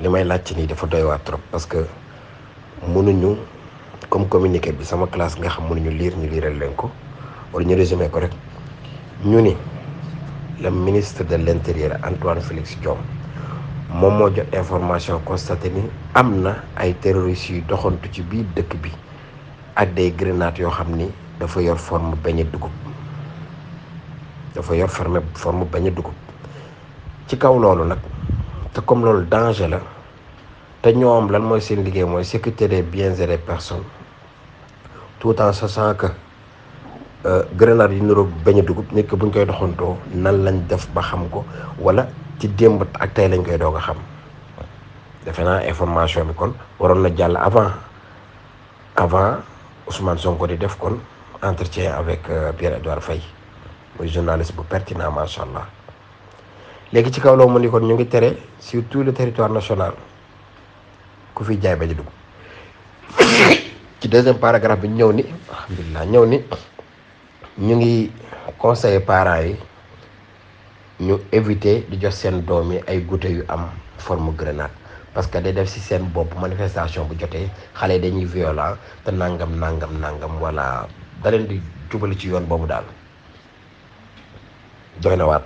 li may laaj ci nii dafa doy waar trop parce que mënuñu comme communiqué bi sama classe nga xam mënuñu lire ñu liiral leen ko wala ñu résumé ko rek ñu ni le ministre de l'intérieur Antoine Félix Diome moom moo jot information constaté ni am na ay terroristes yu doxantu ci biir dëkk bi ak des grenades yoo xam ni dafa yor forme beñe dugub ci kaw loolu nag te comme loolu danger la te ñoom lan mooy seen liggéey mooy sécurité des biens et des personnes tout en sachant que grenade yi niroog beñe dugub nit ko buñ koy doxantoo nan lañ def ba xam ko wala ci démb ak tey lañ koy doog a xam defe naa information bi kon waroon na jàll avant Ousmane Sonko di def kon entretien avec Pierre-Edouard Faye muy journaliste bu pertinent macha allah. léegi ci kaw loo mu ni kon ñu ngi tere sur tout le territoire national ku fi jaay beñe dugub ci deuxième paragraphe bi ñëw ni alhamdulilah ñëw ni ñu ngi conseiller parents yi ñu éviter di jox seen doom yi ay goûter yu am forme grenade parce que day def ci seen bopp manifestation bu jotee xale yi dañuy violent te nangam wala da leen di jubali ci yoon boobu daal doy na waa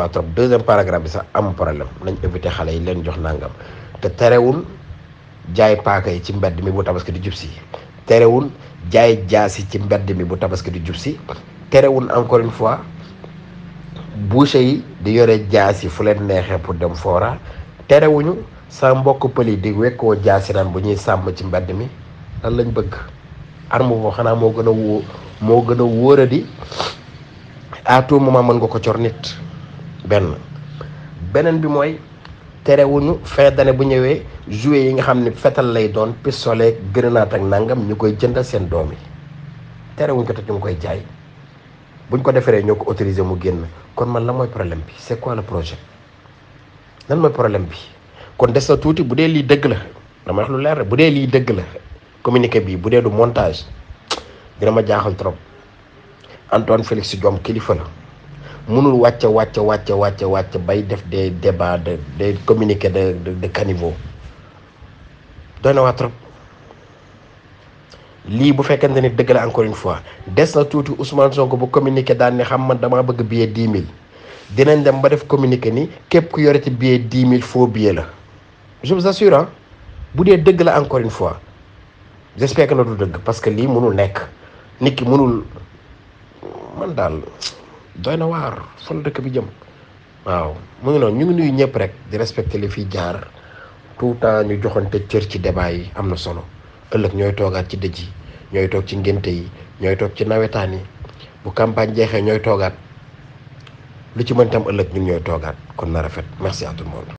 trop deuxième paragraphe bi sax am problème nañ éviter xale yi leen jox nangam te terewul jaay paaka yi ci mbedd mi bu tabaski di jub si terewul jaay jaasi ci mbedd mi bu tabaski di jub si terewul encore une fois boucher yi di yore jaasi fu leen neexee pour dem foora terewuñu sa mbokk pël yi di wekkoo jaasi naan bu ñuy sàmm ci mbedd mi lan lañ bëgg arme boo xanaa moo gën a wóoradi à tout moment mën nga ko cor nit beneen bi mooy terewuñu fin d'année bu ñëwee jouet yi nga xam ne fetal lay doon pistolet grenade ak nangam ñu koy jëndal seen doom yi terewuñ ko te ñu ngi koy jaay buñ ko defaree ñoo ko autorisé mu génn kon man la mooy problème bi c'est quoi le projet lan mooy problème bi kon des na tuuti bu dee lii dëgg la dama wax lu leer rek bu dee lii dëgg la communiqué bi bu dee du montage dina ma jaaxal trop Antoine Félix Diome kilifa la mënul wàcc bay def des débats des communiqués de caniveau doy na waa trop lii bu fekkente ni dëgg la encore une fois des na tuuti Ousmane Sonko bu communiqué daan ne xam man damaa bëgg billet 10 000 dinañ dem ba def communiqué ni képp ku yore ci billet 10 000 faux billet la je vous assure bu dee dëgg la encore une fois j'espère que na du dëgg parce que lii mënul nekk nit ki mënul man daal doy na waar fan dëkk bi jëm waaw mu ngi noonu ñu ngi nuyu ñëpp rek di respecter li fiy jaar tout le temps ñu joxante cër ci débat yi am na solo ëllëg ñooy toogaat ci dëj yi ñooy toog ci ngénte yi ñooy toog ci nawetaan yi bu campagne jeexee ñooy toogaat lu ci mën tam ëllëg ñun ñooy toogaat kon na rafet merci à tout le monde